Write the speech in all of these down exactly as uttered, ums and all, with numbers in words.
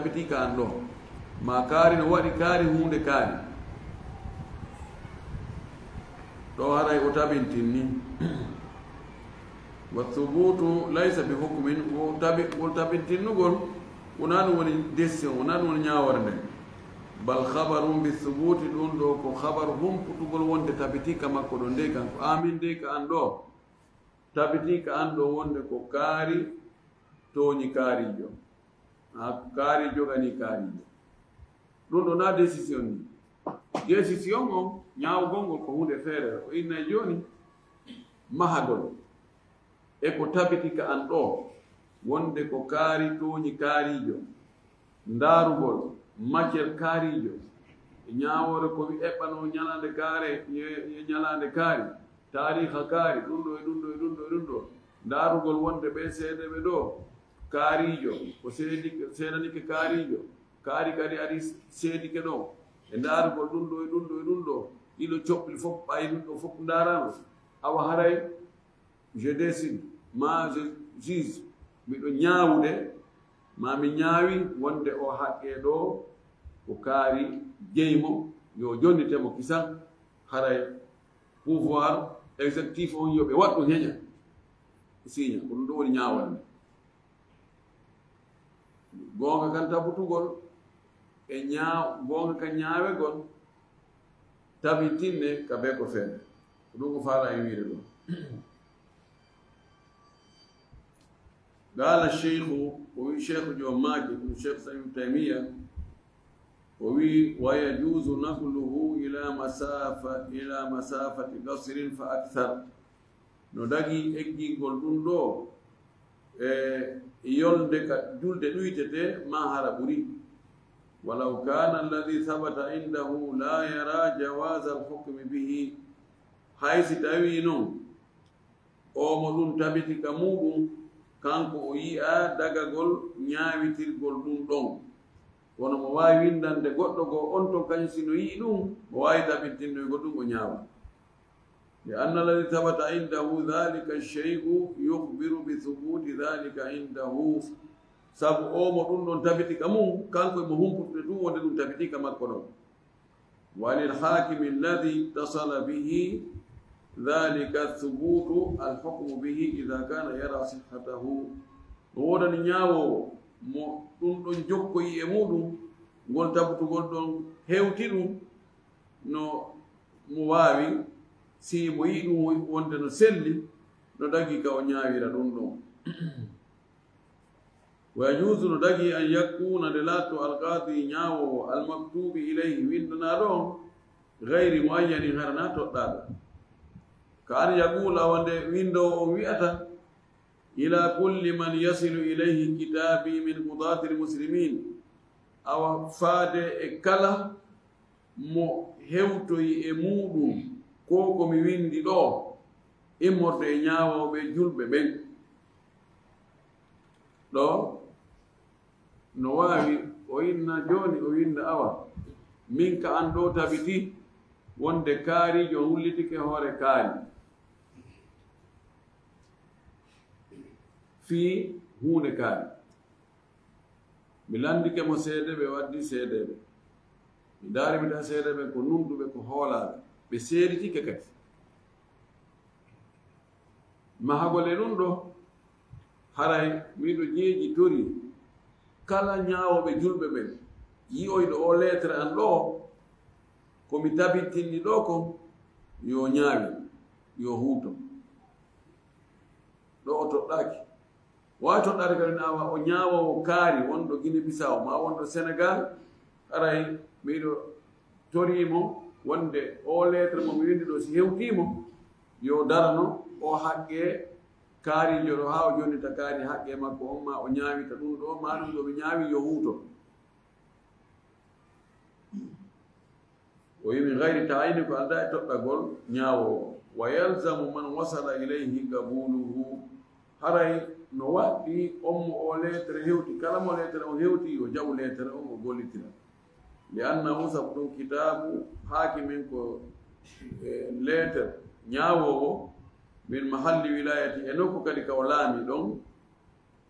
Tabiti ka an ɗo. Ma kaari no waɗi kaari huunde kaari. Ɗo haray o tabintin ni. Wa thubutu laysa bi hukmin, wo tabi-, ngol tabintinnugol, wonaa ɗum woni décision, wonaa ɗum woni ñaawore nden. Bal khabarun bi thubuti, ɗum ɗo ko khabaru humputugol wonde tabiti ka makko ɗo nde kan, ko amin de ka an ɗo. Tabiti ka an ɗo wonde ko kaari tooñi kaarijo. Ha, kaari jogani kaarijo. Ɗum ɗo na décision ni. Décision on, ñaawgol ngol ko huunde feere. O inna jooni mahagol. E ko tabiti ka an ɗo, wonde ko kaari tooñi kaarijo. Ndaarugol matière kaarijo. E ñaawoore ko wi eɓɓano ñalaande kaare, ye, ye ñalaande kaari. Taariha kaari, ɗum ɗo e ɗum ɗo e ɗum ɗo e ɗum ɗo. Ndaarugol wonde ɓe seedeɓe ɗo, kaarijo, o seedi-, seedanike kaarijo, kaari kadi ari seedike ɗo. E ndaarugol ɗum ɗo e ɗum ɗo e ɗum ɗo, ɗiɗo coɓli fof, ɓay ɗum ɗo fof ndaaraama. Awa haray, je décide, ma je juge, miɗo ñaawude, ma mi ñaawi wonde o haqqe ɗo ko kaari jeymo, yo jonnite mo kisan, haray pouvoir exécutif on yo ɓe waɗ ɗum heña. Siña, ko ɗum ɗo woni ñaawal nde. Goonga kan tabutugol e ñaaw-, goonga kan ñaawegol tabitinne ka bee ko feere. Ko ɗum ko faala e wiide ɗum. Qaala Cheikhu, o wi Cheikh jo maaki, ɗum Cheikh Islam Ibn Taymiya, o wi, "Wa yajuuzu naqluhu ila masafa-, ila masafati qasrin fa akthar." No dagi eggingol ɗum ɗo e yolnde ka julde ɗuytete, ma hara ɓuri. Walaw kana alladhi thabata indahu la yara jawaza al-hukmi bihi. Hay si tawi non o mo ɗum tabiti ka muɗum, kanko o yi'a dagagol ñaawitirgol ɗum ɗon. Kono mo waawi windande goɗɗo goo on ton, kañum si no yi'i ɗum, mo waawi tabintinnoygol ɗum o ñaawa. Li anna alladhi thabata indahu dhalika shay'u yukhbiru bi thubuti dhalika indahu. Sabu o mo ɗum ɗon tabiti ka mum, kanko e mo humputude ɗum wonde ɗum tabiti ka makko ɗon. Wa lil hakimi alladhi ittasala bihi dhalika thubutu al hukmu bihi idha kana yara sihhatahu. No woodani ñaawoowo mo ɗum ɗon jokkoyi e muɗum, ngol tabutugol ɗon hewti ɗum, no mo waawi, si mo yi'i ɗum wonde no selli, no dagi ka o ñaawira ɗum ɗon. Wa yajuuzu, no dagi, an yakuna, nde laatto, alqaadi, ñaawoowo, almaktuubi ilayhi, winndanaaɗo on, gayri muayyanin, hara na toɗɗaaɗo. Ka an yaquula, wonde winndoowo on wi'ata, ila kulli man yasilu ilayhi kitaabi min qudaati almuslimin, awa faade e kala mo hewtoyi e muuɗum ko ko mi winndi ɗo, immorde e ñaawooɓe julɓe ɓen. Ɗo no waawi o inna jooni, o winnda, awa, min ka an ɗo tabiti wonde kaarijo hullitike hoore kaari fii huunde kaari. Mi lanndike mo seedeeɓe, o addi seedeeɓe. Mi ndaari mi tawi seedeeɓe ko nunɗuɓe, ko hoolaaɓe. Ɓe seeditike kadi. Mahagol e ɗum ɗo, haray miɗo jeeji tori kala ñaawooɓe julɓe ɓen, yi'oyɗo o lettre an ɗo, ko mi tabitinni ɗo kon, yo ñaawi, yo huuto. Ɗo o toɗɗaaki. Waawi toɗɗaade kadi, awa, o ñaawoowo kaari wonɗo Guinée Bissau, ma wonɗo Sénégal, haray miɗo torii mo wonde o lettre mo mi winndi ɗo, si hewtii mo, yo darano o haqqe kaarijo ɗo, haa o jonnita kaari haqqe makko on, ma o ñaawita ɗum ɗo, ma ɗum ɗo mi ñaawi, yo huuto. O wi min gayri taayini, ko aldaa e toɗɗagol ñaawoowo. Wa yalzamu man wasala ilayhi qabuluhu. Haray no waɗɗi on mo o lettre hewti, kala mo lettre on hewti, yo jaɓu lettre on, o gollitira. Li annahu, sabu ɗum, kitaabu haakimin, ko, e, lettre ñaawoowo, min mahalli wilayati, e nokku kadi ka o laami ɗon,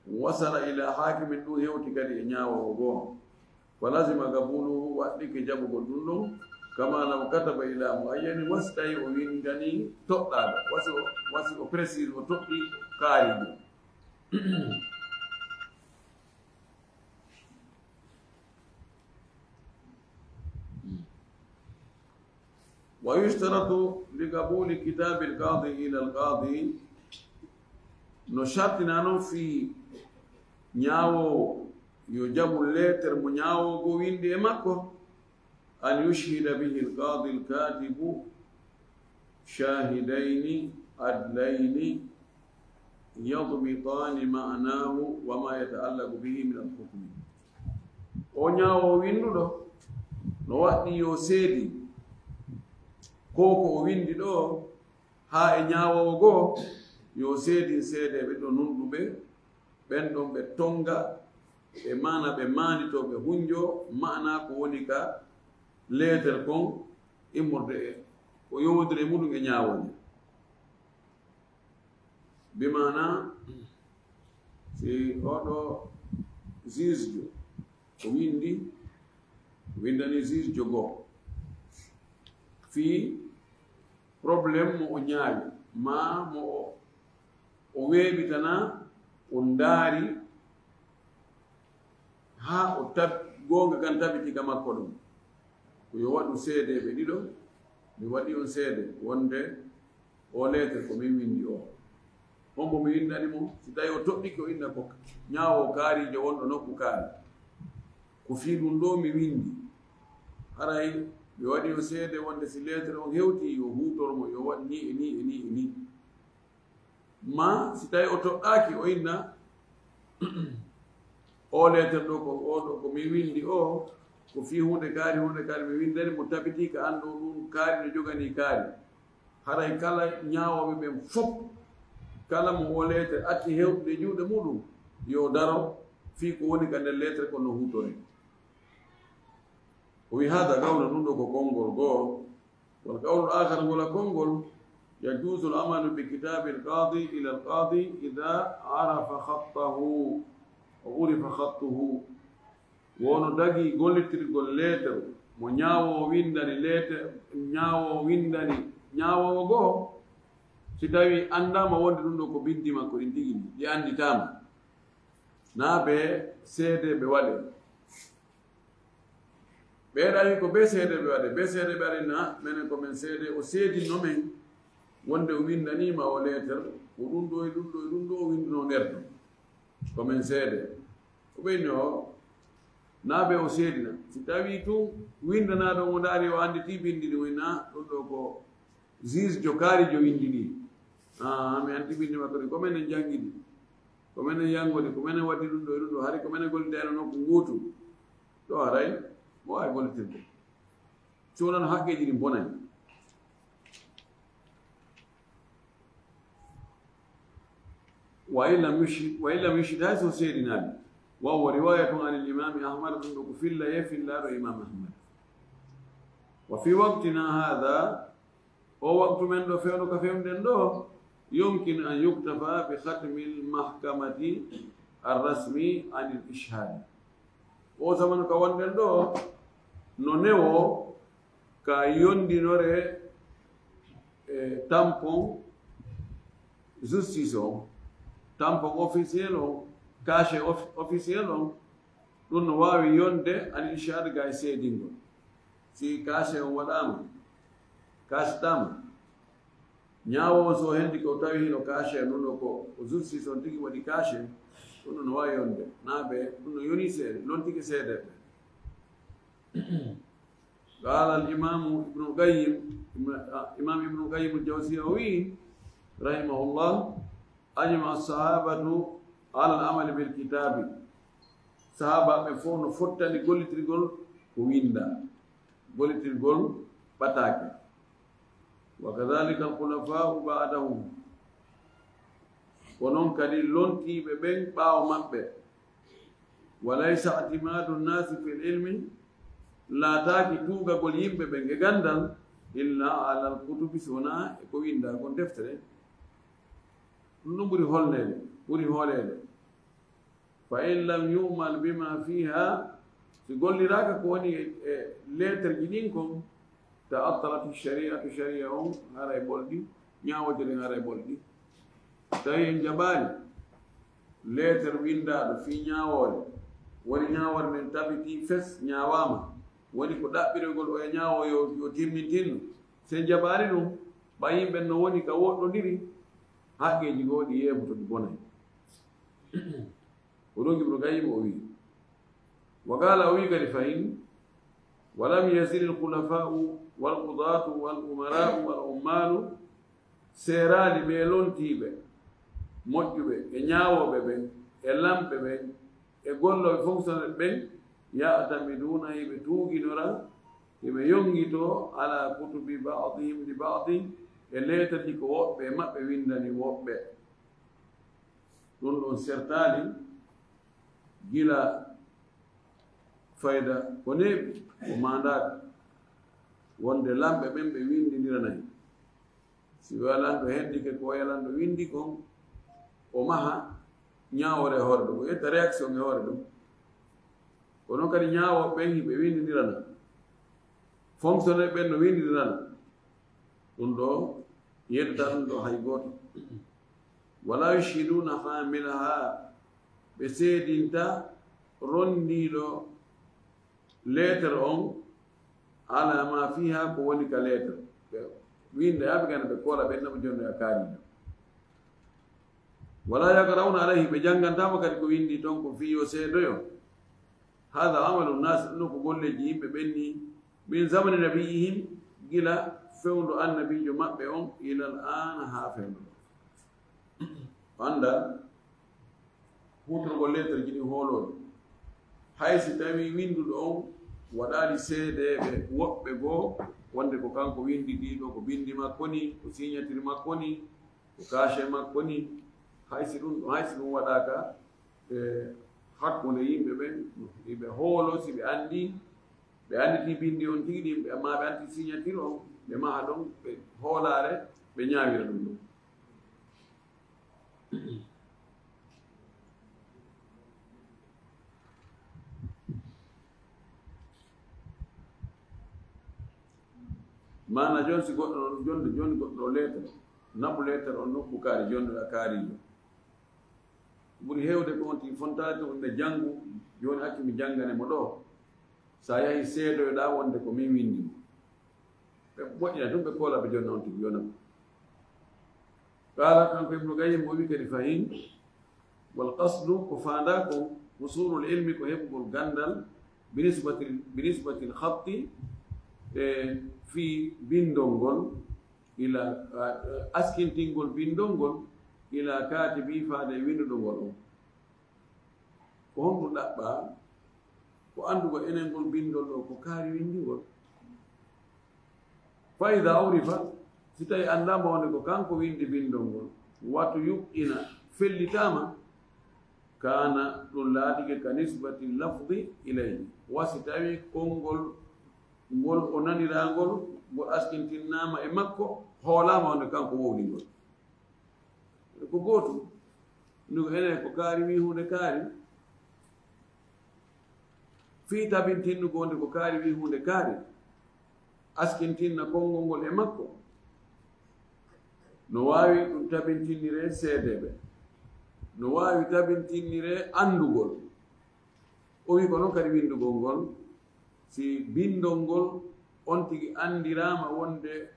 Wasala ila hakimin, ɗum hewti kadi e ñaawoowo goo. Fa lazima qabuluhu, waɗɗike jaɓugol ɗum ɗon. Kama law kataba ila muayyani, wa si tawi o winndani toɗɗaaɗo, wa si o, wa si o précise, o toɗɗi kaari ɗum. Wa yushtaratu li qabuli kitabil qadi ila al qadi, no sartina non fii ñaawoowo yo jaɓu leeter mo ñaawoowo goo winndi e makko, an yushhida bihi al qadi al katibu shahidayni adlayni yadbitani ma'nahu wa ma yata'allaqu bihi min al hukmi. O ñaawoowo winnduɗo no waɗɗii yo seedi ko ko o winndi ɗoo, haa e ñaawoowo goo yo seedin seedeeɓe ɗiɗo nunɗuɓe, ɓen ɗon ɓe tonnga, ɓe maana, ɓe maanditoo, ɓe hunnjoo maanaa ko woni ka leeter kon immorde e ko yowondiri e muɗum e ñaawooje. Bi maana, si oɗo juge jo o winndi, o winndani juge jo goo fii problème mo o ñaawi, maa mo o, o weeɓitana, o ndaari haa o tab-, goonga kan tabiti ka makko ɗum, ko yo waɗu seedeeɓe ɗiɗo, mi waɗi on seede wonde o leeter ko min winndi o. Hombo mi winndani mo? Si tawi o toɗɗike, o inna ko ñaawoowo kaariijo wonɗo nokku kaari. Ko fii ɗum ɗoo mi winndi. Haray mi waɗi on seede wonde si leeter on hewtii, yo huutor mo, yo waɗ nii e nii e nii e nii. Maa si tawi o toɗɗaaki, o inna o leeter ɗoo ko, o ɗoo ko mi winndi o, ko fii huunde kaari, huunde kaari mi winndani mo, tabitii ka an ɗoo ɗum kaari no joganii kaari. Haray kala ñaawooɓe ɓen fof, kala mo o leeter acci hewtude juuɗe muɗum, yo daro fii ko woni ka nder leeter kon no huutoree. O wi, hada qawlun, ɗum ɗoo ko konngol goo. Wal qawlu al akhar, ngol konngol, yajuzu al amalu bi kitabi al qadi ila al qadi idha arafa khattahu wa urifa khattuhu. Wono dagii gollitirgol leeter mo ñaawoowo winndani leeter, ñaawoowo winndani ñaawoowo goo, si tawii anndaama wonde ɗum ɗoo ko binndi makko ɗin tigi, ɗi annditaama, naa bee seedeeɓe waɗee. Ɓee ɗawi ko bee seedeeɓe waɗee, bee seedeeɓe ari na, menen ko men seede, o seedinno men wonde o winndaniima o leeter, ko ɗum ɗoo e ɗum ɗoo e ɗum ɗoo o winndunoo nder ɗoo. Ko men seede. O ɓeyni o, naa bee o seedina. Si tawii tun winndanaaɗo mo ndaari o annditii binndi ɗin, o inna ɗum ɗoo ko juge jo kaariijo winndi ɗi. Ah, mi anndi binndi makko ɗin. Ko menen janngi ɗi. Ko menen yanngo ɗi. Ko menen waɗi ɗum ɗoo e ɗum ɗoo. Hari ko menen gollida e nokku nguutu. Ɗoo haray, mo waawi gollitirde. Si wonano haqqeeji ɗin bonay. Wa in lam yushhid, wa in lam yushhid, hay so seedinaali. Wa huwa riwayatun anil imami Ahmad, ɗum ɗoo ko filla e fillaaɗo imam Ahmad. Wa fi waqtina hadha, o waqtu men ɗoo fewndo ka fewnden ɗoo, yumkinu an yuktafa bi khatmil mahkamati ar-rasmi anil ishhadi. O zamanu ka wonɗen ɗoo, no newoo ka yondinore e tampon justice on, tampon officiel on, cachet of-, officiel on, ɗum no waawi yonde al ishhad ga e seedingol. Si cachet on waɗaama, kacetaama, ñaawoowo so o hendi ko tawi hino cachet, ɗum ɗoo ko o justice on tigi waɗi cachet, ɗum ɗoo no waawi yonde. Naa ɓe, ɗum no yoni seede, lontike seedeeɓe. Qala al imamu Ibnu Qayyim, Ima-, ah, Imam Ibnu Qayyim al Jawziya o wi'i, rahimahullah, ajma as sahabatu ala al amali bil kitabi. Sahaabaaɓe fof no fottani gollitirgol ko winndaa, gollitirgol ɓataake. Wa kadhalika al khulafa'u ba'dahum. Ko noon kadi lontiiɓe ɓen ɓaawo maɓɓe. Wa laysa i'timadu nnaasi fil ilmi, laataaki tuugagol yimɓe ɓen e ganndal, illa ala al kutubi, si wonaa e ko winndaa kon deftere. Ɗum ɗum ɓuri holneede, ɓuri hooleede. Fa in lam yu'mal bima fiha, si golliraaka ko woni e, e leeterji ɗin kon, ta'attalat shari'atu, shari'a on haray ɓolɗi, ñaawooje ɗen haray ɓolɗi. Tawi en jaɓaali leeter winndaaɗo fii ñaawoore, woni ñaawoore nden tabitii fes, ñaawaama, woni ko ɗaɓɓirgol o e ñaawo yo, yo timmintinno. Si en jaɓaali ɗum, ɓay yimɓe no woni ka woɗɗondiri, haqqeeji goo ɗi yeeɓoto, ɗi bonay. Ko ɗum Ibnu Qayyim o wi'i. Wa qaala, o wi'i kadi fahin, wa lam yazil al khulafa'u wal qudatu wal umara'u wal ummalu, seeraali ɓe lontiiɓe, moƴƴuɓe, e ñaawooɓe ɓen, e lamɓe ɓen, e gollooɓe fonctionnaire ɓen, ya'tamiduuna, hiɓe tuuginora, hiɓe yonngitoo, ala kutubi ba'dihim li ba'din, e leeterji ko woɓɓe e maɓɓe winndani woɓɓe. Ɗum ɗon sertaali gila fayda ko neeɓi, ko maandaaka, wonde lamɓe ɓen ɓe winndindiranay. Si ɓe lanɗo heddike ko waya lanɗo winndi kon, o maha ñaawoore e hoore ɗum, o ƴetta réaction e hoore ɗum. Kono kadi ñaawooɓe ɓen hiɓe winndindirana, fonctionnaire ɓen no winndindirana. Ɗum ɗo yeddata ɗum ɗo hay gooto. Wala yushhiduuna haamilaha, ɓe seedinta rondiiɗo leeter on, ala ma fiha, ko woni ka leeter. Ɓe winnda yaaɓe gana ɓe koola ɓen namo jonno e kaariijo. Wala yaqra'una alayhi, ɓe janngantaama kadi ko winndi ton ko fii yo seedoyo. Hada amalu nnaas, ɗum ko golleeji yimɓe ɓen ni, min zamani nabiyihim, gila fewndo annabiijo maɓɓe on, ilal aana, haa fewndo ɗo. Annda, huutorgol leeterji ɗin hoolooji. Hay si tawii winnduɗo on waɗaali seedeeɓe woɓɓe goo, wonde ko kanko winndi ɗii ɗoo, ko binndi makko ni, ko siñatiri makko ni, ko kaashe makko ni, hay si ɗum, hay si ɗum waɗaaka, e hakkunde yimɓe ɓen, hiɓe hoolo, si ɓe anndi, ɓe annditi binndi on tigi ɗin, ɓe, maa ɓe annditi siñatiri on, ɓe maha ɗon, ɓe hoolaare, ɓe ñaawira ɗum ɗon. Maana jooni, si goɗɗo, jooni, jooni goɗɗo o leeter, naɓu leeter on nokku kaari, jooni a kaariijo. Ɓuri heewde ko on tigi fontaade to ɓe janngu, jooni accu mi janngane mo ɗoo. Sa yahi seedoyoɗaa wonde ko min winndi mo. Ɓe moƴƴina ɗum, ɓe koola ɓe jonna on tigi, yona. Qaala, kanko Ibnu Qayyim o wi kadi fahin, wal qasdu, ko faandaa ko, husulul ilmi, ko heɓugol ganndal, binisbatil, binisbatil khatti, e fii binndol ngol, ila, a, askintingol binndol ngol, ila katibi, faade e winnduɗo ngol on. Ko honɗum ɗaɓɓaa? Ko anndugol enen ngol binndol ɗoo, ko kaari winndingol. Fa idaa urifa, si tawii anndaama wonde ko kanko winndi binndol ngol, watu yuɓɓina, fellitaama, kaana, ɗum laatike ka nisbati lafdi ilayhi. Wa si tawii konngol ngol o naniraa ngol, ngol askintinnaama e makko, hoolaama wonde kanko wowli ngol. Ko gootum. Ndu ko enen ko kaari wii huunde kaari. Fii tabintinnugo wonde ko kaari wii huunde kaari, askintinna konngol ngol e makko. No waawi ɗum tabintinniree seedeeɓe. No waawi tabintinniree anndugol. O wii ko noon kadi winndugol ngol. Si binndol ngol on tigi anndiraama wonde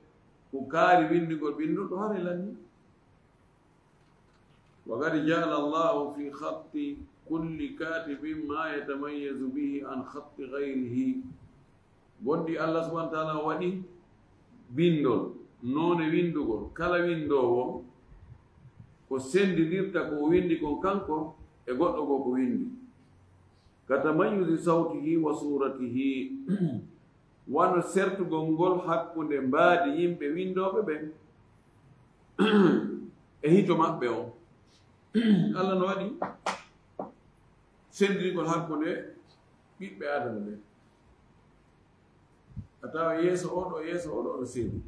ko kaari winndugol binndol, ɗo haray lanni. Wa qad ja'ala Allahu fi khatti kulli katibin ma yatamayyazu bihi an khatti ghayrihi. Gonɗi Allah subhanahu wa ta'ala waɗi binndol, noone winndugol, kala winndoowo ko senndindirta ko o winndi kon kanko e goɗɗo goo ko winndi. Ka tamayyuzi sawtihi wa suratihi, wano sertugol ngol hakkunde mbaadi yimɓe winndooɓe ɓen e hito maɓɓe on. Allah no waɗi senndindirgol hakkunde ɓiɓɓe Aadama ɓen. A tawa yeeso oo ɗoo, yeeso oo ɗoo no seedi.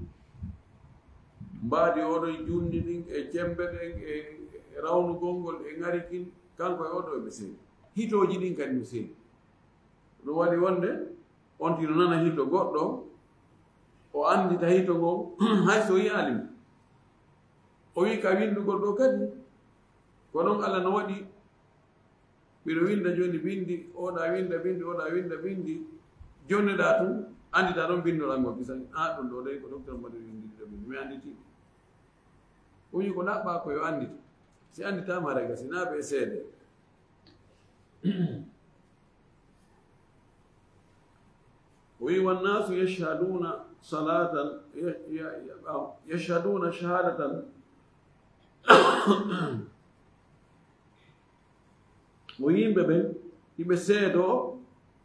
Mbaadi oo ɗoo e junndi ɗin, e cemmbe ɗen, e, e rawnugol ngol, e ŋari kin, kanko e oo ɗoo eɓe seedi. hitooji ɗin kadi no seedi. Ɗum waɗi wonde on tino nana hito goɗɗo, o anndita hito ngon, hay so yiyaali mo. O wi ka winndugol ɗo kadi, ko ɗon Allah no waɗi, miɗo winnda jooni binndi, oɗa winnda binndi, oɗa winnda binndi, jonneɗaa tun, anndita ɗon binndol an ngol kisan, a ɗum ɗo dey ko docteur Madu winndi ɗo binndi, mi annditi. O wi ko ɗaɓɓaa ko yo anndita. Si annditaama haray gasi, naa ɓe seede. O wi, "والناس يشهدون صلاة، ي-، ي-، ي-، يشهدون شهادة." O yimɓe ɓen, hiɓe seedoo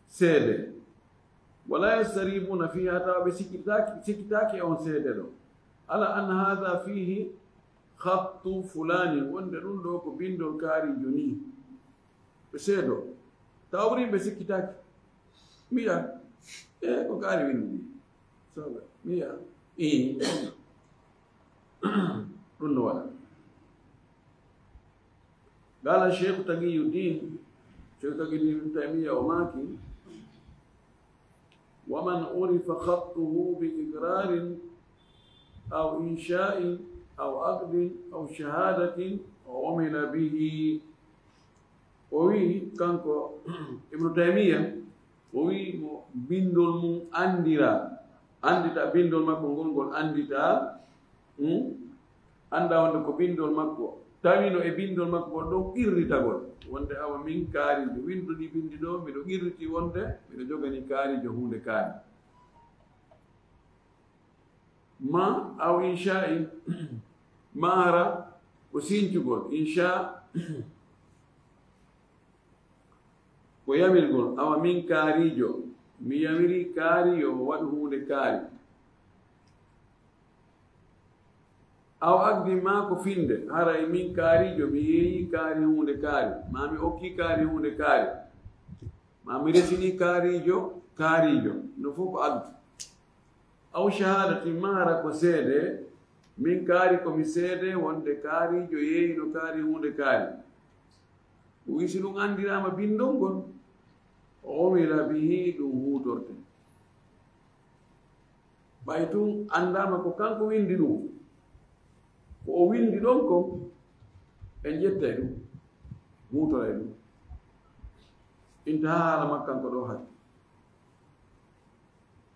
seede. "ولا يستريبون فيها", tawa ɓe sikkitaaki, sikkitaaki e on seede ɗo. "على أن هذا فيه خط فلان", wonde ɗum ɗo ko binndol kaarijo nii. Ɓe seedoo. Tawa ɓuri ɓe sikkitaaki. Miya, e ko kaari winndi. Soɓe, miya, ii. Ɗum no waɗa. قال الشيخ تقي الدين، Cheikh Taqiyuddin Ibn Taymiyya o maaki, "ومن عرف خطه بإقرار أو إنشاء أو عقد أو شهادة وعمل به." O wi, kanko Ibnu Taymiyya, o wi mo binndol mum anndiraa, anndita binndol makko ngol, ngol annditaa, hmm? Annda wonde ko binndol makko, tawino e binndol makko ngol ɗon qirritagol, wonde awa min kaarijo, winndudi binndi ɗo, miɗo qirriti wonde miɗo jogani kaarijo huunde kaari. Ma aw insha'in, ma hara ko sincugol, insha ko yamirgol, awa min kaarijo, mi yamiri kaari yo waɗu huunde kaari. Aw aqdi, ma ko finde, haray min kaarijo, mi yeeyi kaari huunde kaari, ma mi okki kaari huunde kaari, ma mi resini kaarijo, kaarijo, no fof ko aqdi. Aw shahadati, ma hara ko seede, min kaari ko mi seede wonde kaarijo yeeyino kaari huunde kaari. O wi si ɗum anndiraama binndol ngol, o umila bihi, ɗum huutorte. Ɓay tun anndaama ko kanko winndi ɗum, ko o winndi ɗon kon, en ƴettay ɗum, huutoray ɗum. Intaha haala makko kanko ɗo hatti.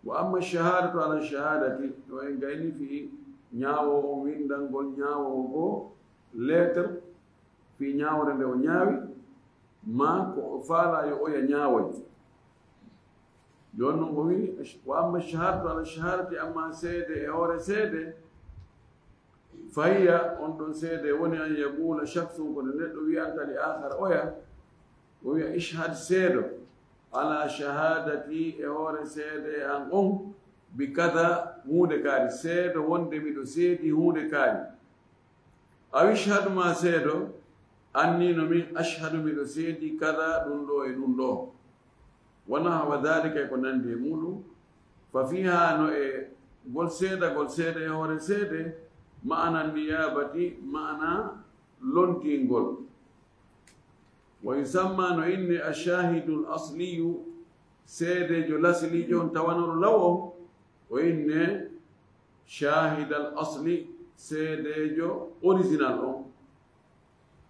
Wa amma shahadatu ala shahadati, no en gayni fii ñaawoowo on winndangol ñaawoowo goo lettre, fii ñaawre nde o ñaawi, ma ko o faalaa yo oya ñaawoy. Jooni non o wi'i, wa amma shahadatu ala shahadati, amma seede e hoore seede, fahiya, on ɗon seede woni an yaqula shakhsun, ko nde neɗɗo wi'anta li akhar oya, o wi'a, ishhad, seedo, ala shahadati, e hoore seede an on, bi kada, huunde kaari, seedo wonde miɗo seedi huunde kaari. Aw ishhad, ma seedo, anni no min ashhadu, miɗo seedi kada, ɗum ɗo e ɗum ɗo. Wa nahwa dhalika, e ko nandi e muɗum. Fa fiha, no e ngol seedagol seede e hoore seede, ma'ana niyabati, ma'ana lontingol. Wa yusamma, no inne ashahidul asliyu, seedejo laslijo on tawanoro law on, o inne shahidal asli, seedejo original on.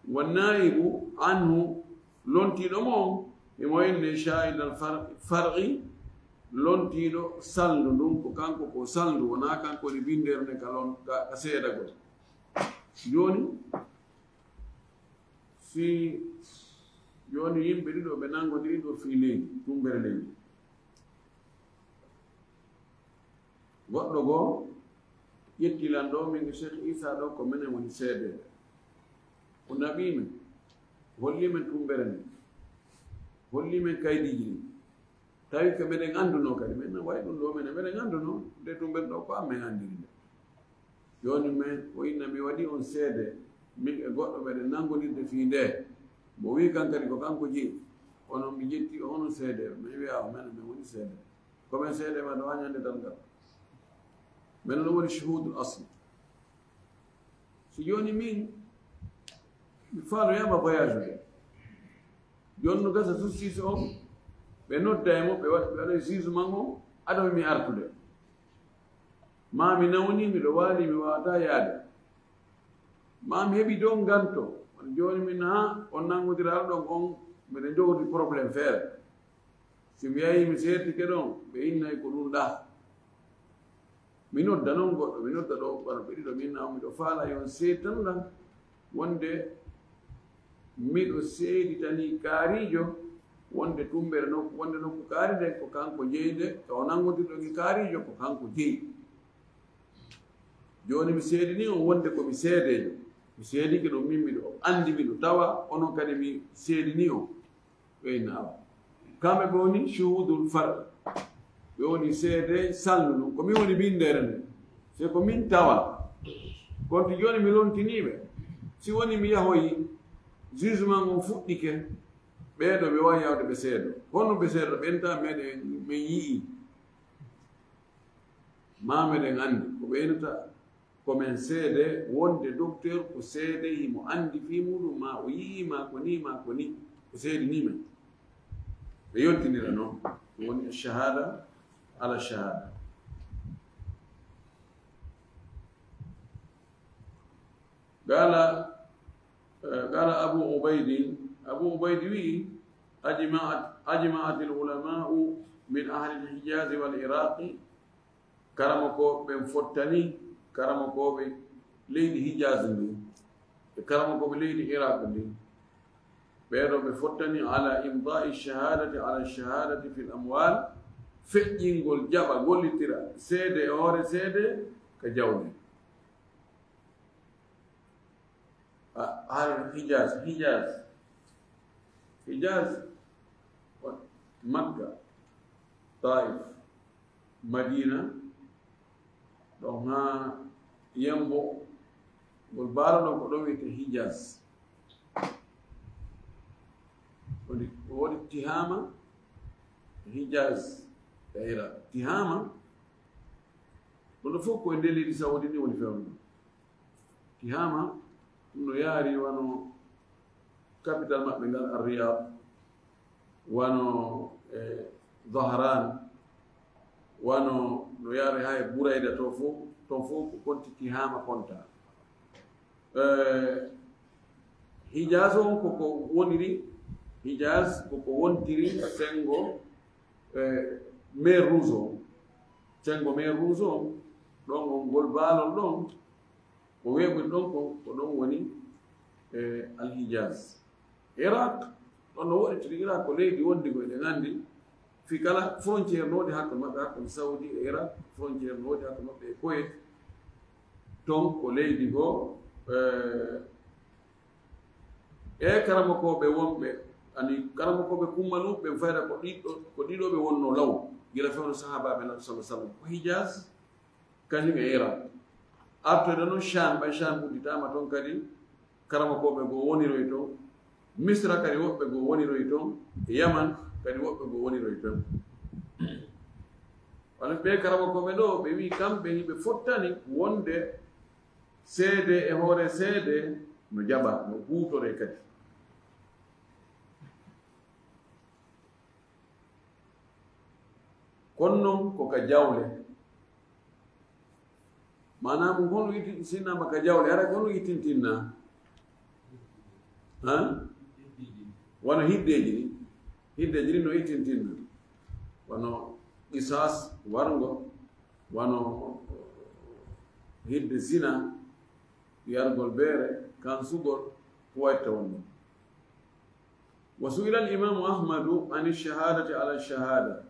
Wa naibu anhu, lontiiɗo mo on, himo inne shahidal far-, far'i, lontiiɗo salndu ndun, ko kanko ko salndu, wonaa kanko woni binndere nden ka lon-, ka, ka seedagol. Jooni, si, jooni yimɓe ɗiɗo ɓe nanngodiri ɗo fii leydi, tumbere leydi. Goɗɗo goo ƴetti lan ɗo, min e Cheikh Isa ɗo, ko menen woni seedeeɓe. O naɓii men, hollii men tumbere nden, hollii men kaydiiji ɗin. Tawi ko meɗen anndunoo kadi, men no wayi ɗum ɗo, menen meɗen anndunoo, nde tumbere ɗo ko an men anndiri nde. Jooni men, o inna mi waɗi on seede, min e goɗɗo meɗen nanngodirde fii nde. Mo wii kan kadi ko kanko jeyi, onon mi ƴetti onon seedeeɓe, men wi'a o menen men woni seedeeɓe. Ko men seede ma ɗo haa ñande darngal. Men no woni shuhudul asli. Si jooni min, mi faaloyaama voyage nde. Yon no gasa justice on, ɓe nodda e mo, ɓe waɗa, ɓe waɗa jugement on, ado mi artude. Ma mi nawni, miɗo waali, mi waawata yaade. Ma mi heɓi dow nganto. Woni jooni min haa on nanngodira ɗon on, miɗo jogori problème feere. Si mi yahii mi seertike ɗon, ɓe innay ko ɗum ɗaa. Mi nodda non goɗɗo, mi nodda ɗo ɓarɓe ɗiɗo, mi inna on, miɗo faala yon seetanɗan wonde miɗo seeditanii kaariijo wonde tummbere nokku, wonde nokku kaari nden ko kanko jeyi nde, ka o nanngodirɗon e kaariijo ko kanko jeyi. Jooni mi seedinii on wonde ko mi seedeejo. Mi seedike ɗum min miɗo anndi, miɗo tawa, onon kadi mi seedinii on. Ɓe inna awa. Kamɓe ɓe woni shuhudul far. Ɓe woni seede salndu ɗum. Ko min woni binndere nde. Se ko min tawa. Kono to jooni mi lontinii ɓe. Si woni mi yahoyi, jugement on fuɗɗike, ɓee ɗoo ɓe waawi yawde ɓe seedo. Kono ɓe seedo, ɓen ta meɗen, min yi'i. Ma meɗen anndi ko ɓe innata ko men seede wonde docteur ko seede himo anndi fii muɗum, ma o yi'i, ma ko ni, ma ko ni, o seedinii men. Ɓe yontinira non, ɗum woni shahada ala shahada. Qala, eh, qala Abu Ubaydi, Abu Ubaydi wi'i, ajma'at, ajma'at al ulama'u min ahli al Hijazi wal Iraqi, karamokooɓe ɓen fottani, karamokooɓe leydi Hijaz ndin, e karamokooɓe leydi Iraq ndin, ɓee ɗoo ɓe fottani ala imda'i shahadati ala shahadati fil amwal, feƴƴingol jaɓa gollitira seede e hoore seede ka jawle. A, har Hijaz, Hijaz. Hijaz, Makka, Taif, Madina, ɗon haa yambo, ngol baalo ɗon ko ɗon wiyetee Hijaz. Woni, woodi Tihama, Hijaz, e Iraq. Tihama, ɗum ɗo fof ko e nder leydi Saudi ni woni fewndo. Tihama, ɗum no yaari wano capital maɓɓe ngal, Ar-Riyad, wano, eh, Dhahran, wano no yaari haa e Burayda to fof, ton fof ko konti Tihama konta. Eh, Hijaz on koko woniri, Hijaz koko wontiri senngo, eh, Mer Rouge on. Senngo Mer Rouge on, ɗon on ngol baalol ɗon, ko weeɓude ɗon ko, ko ɗon woni, eh, Al Hijaz. Iraq, ɗon no woɗɗitiri Iraq ko leydi wondi ko eɗen anndi, fii kala frontière no woodi hakkunde maɓɓe, hakkunde Saudi e Iraq, frontière no woodi hakkunde maɓɓe e Kuwait. Ton ko leydi goo, eh, e karamokooɓe wonɓe, ani karamokooɓe kummaluɓe ɓen fayda ko ɗiɗo, ko ɗiɗo ɓe wonno law, gila fewndo sahaabaaɓe Nabi sallallahu alaihi wasallam, ko Hijaz, kañum e Iran. Artoyde noon Sham, ɓay Sham udditaama toon kadi, karamokooɓe goo woniroy toon. Misra kadi woɓɓe goo woniroy toon. Yaman kadi woɓɓe goo woniroy toon. Wano ɓee karamokooɓe ɗoo, ɓe wi'i kamɓe hiɓe fottani wonde seede e hoore seede no jaɓa, no huutoree kadi. Kono noon ko ka jawle. Maanaam, hono itti-, sinnaama ka jawle, hara ko hono ittintinna? Han? Wano hiddeeji ɗi. Hiddeeji ɗi no ittintinna. Wano qisaas warngo, wano hidde zina, yargol beere, kansugol, ko watta wonno. Wa su'ila al-Imaamu Ahmadu ani shahadati ala shahada.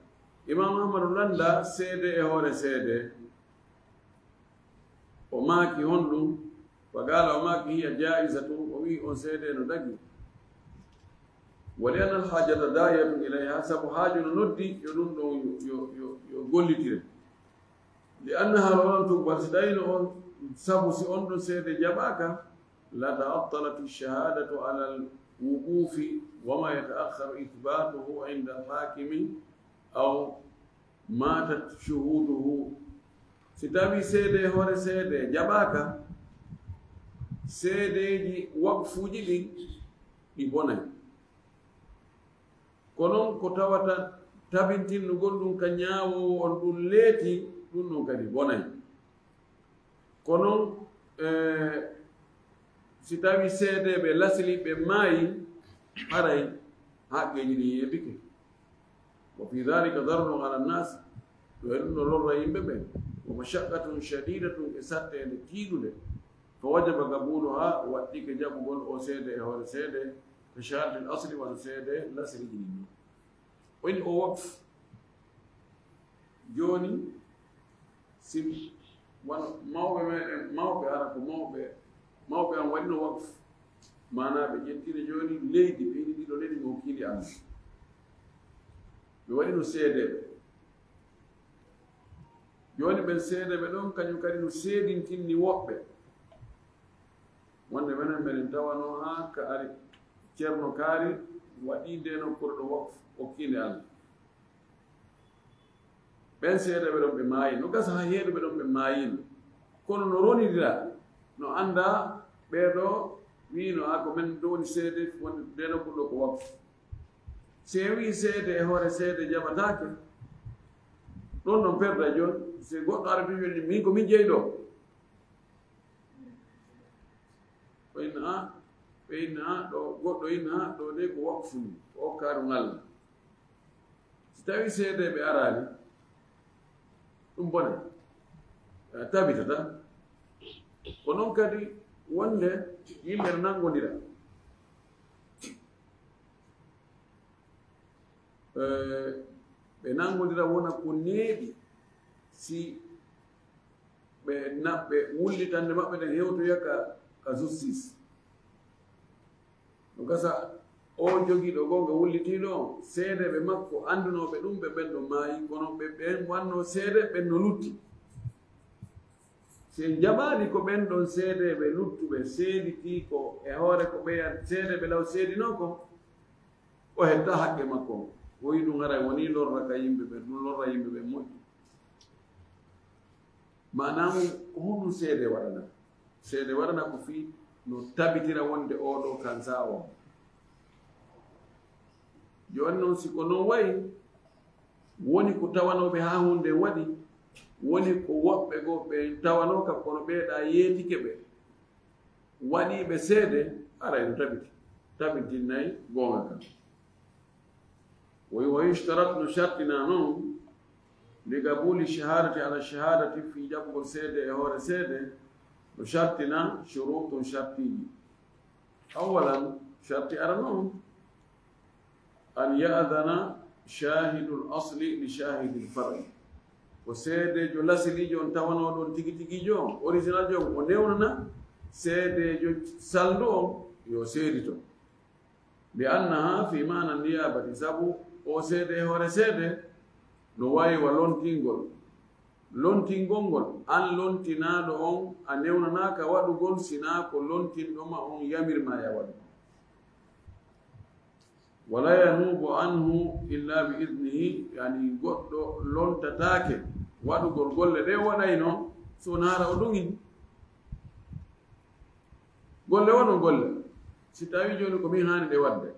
Imaamu Ahmadu lannda seede e hoore seede. O maaki honɗum? Fa qaala, o maaki, hiya jaa'izatun, o wi'i on seede no dagi. Wa li anna al-haajata daa'iyatun ilayha, sabu haaju no noddi yo ɗum ɗon yo, yo, yo, yo gollitire. Li annaha law lam tuqbal, si tawii no on sabu si on ɗon seede jaɓaaka, la ta'attalat ash-shahadatu ala al-wuqufi wa ma yata'akhkharu ithbatuhu inda al-hakimi aw matat shuhuduhu. Si tawii seede e hoore seede jaɓaaka, seedeeji waqfuuji ɗin ɗi bonay. Ko noon ko tawata tabintinnugol ɗum ka ñaawoowo on ɗum leeti, ɗum ɗon kadi bonay. Ko noon, e, si tawii seedeeɓe lasli ɓe maayi, haray haqqeeji ɗin yeebike. Wa fi dhalika darrun ala nnas, ɗo e ɗum no lorra yimɓe ɓen. Wa mashaqqatun shadidatun, e satteende tiiɗunde. Fa wajaba qabuluha, waɗɗike jaɓugol o seede e hoore seede, ka shahadatil asli, wano seede lasli ɗin non. O inni o waqf. Jooni, si wano mawɓe meɗen, mawɓe ara ko mawɓe, mawɓe an waɗino waqf. Maanaa ɓe ƴettino jooni leydi, ɓe ini ɗiɗo leydi mo hokkindi an. Ɓe waɗino seedeeɓe. Jooni ɓen seedeeɓe ɗon, kañum kadi no seedintinni woɓɓe. Wonde menen, menen tawano haa ka ari Ceerno Kaari waɗi nde nokkuure ɗo waqf, hokkinde Allah. Ɓen seedeeɓe ɗon ɓe maayi, no gasa haa heeduɓe ɗon ɓe maayino. Kono no ronidira, no annda ɓee ɗo wiino, a ko men ɗo woni seede, wonde nde nokkuure ɗo ko waqf. Si en wii seede e hoore seede jaɓataake, ɗon ɗon perda jooni, si goɗɗo ara tun jooni, min ko min jeyi ɗo. O inna, a, ɓe inna, a, ɗo, goɗɗo inna, a, ɗo de ko waqfu ni, ko okkaaru ngal. Si tawii seedeeɓe araali, ɗum bone, eh, tabitata. Ko noon kadi wonde yimɓe no nanngondira. Eh, ɓe nanngondira wona ko neeɓi si ɓe na-, ɓe wullitande maɓɓe nden hewtoya ka, ka justice. No gasa o jogiiɗo goonga wullitiiɗo on, seedeeɓe makko anndunooɓe ɗum ɓe ɓen ɗo maayi, kono ɓe ɓen wannoo seede ɓen no lutti. Si en jaɓaali ko ɓen ɗon seedeeɓe luttuɓe seeditii ko e hoore ko ɓeya seedeeɓe law seedinoo ko, o hetta haqqe makko on. O wi'i ɗum haray wonii lorra ka yimɓe ɓen, ɗum lorra yimɓe ɓen moƴƴi. Maanaa mum, ko honɗum seede waɗana? Seede waɗana ko fii no tabitira wonde oo ɗoo kan saa on. Jooni non, si ko non wayi, woni ko tawanooɓe haa huunde waɗi, woni ko woɓɓe goo ɓe tawanoo ka, kono ɓee ɗaa yeetike ɓe. Waɗiiɓe seede, ara en tabiti, tabintinnay goonga kan. Wa, wa yushtarat, no shartina non, li qabuli shahadati ala shahadati, fii jaɓugol seede e hoore seede, no shartina shurutun, shartiiji. Awalan, sharti ara non, an ya'dana shahidul asli li shahidil far'i. Ko seedeejo lasiliijo on tawanoo ɗon tigi tigiijo on, original jo on, o newnana seedeejo salndu on yo seedito. Li annaha fi maana niyabati, sabu o seede e hoore seede no wayi wa lontingol. Lontingol ngol, an lontinaaɗo on, a newnanaaka waɗugol, sinaa ko lontinɗo ma on yamir ma ya waɗu. Wala yanubu anhu illa bi idnihi, yani goɗɗo lontataake waɗugol golle ɗe o waɗayno, so naara o duŋini. Golle wono golle. Si tawi jooni ko min haani ɗe waɗde,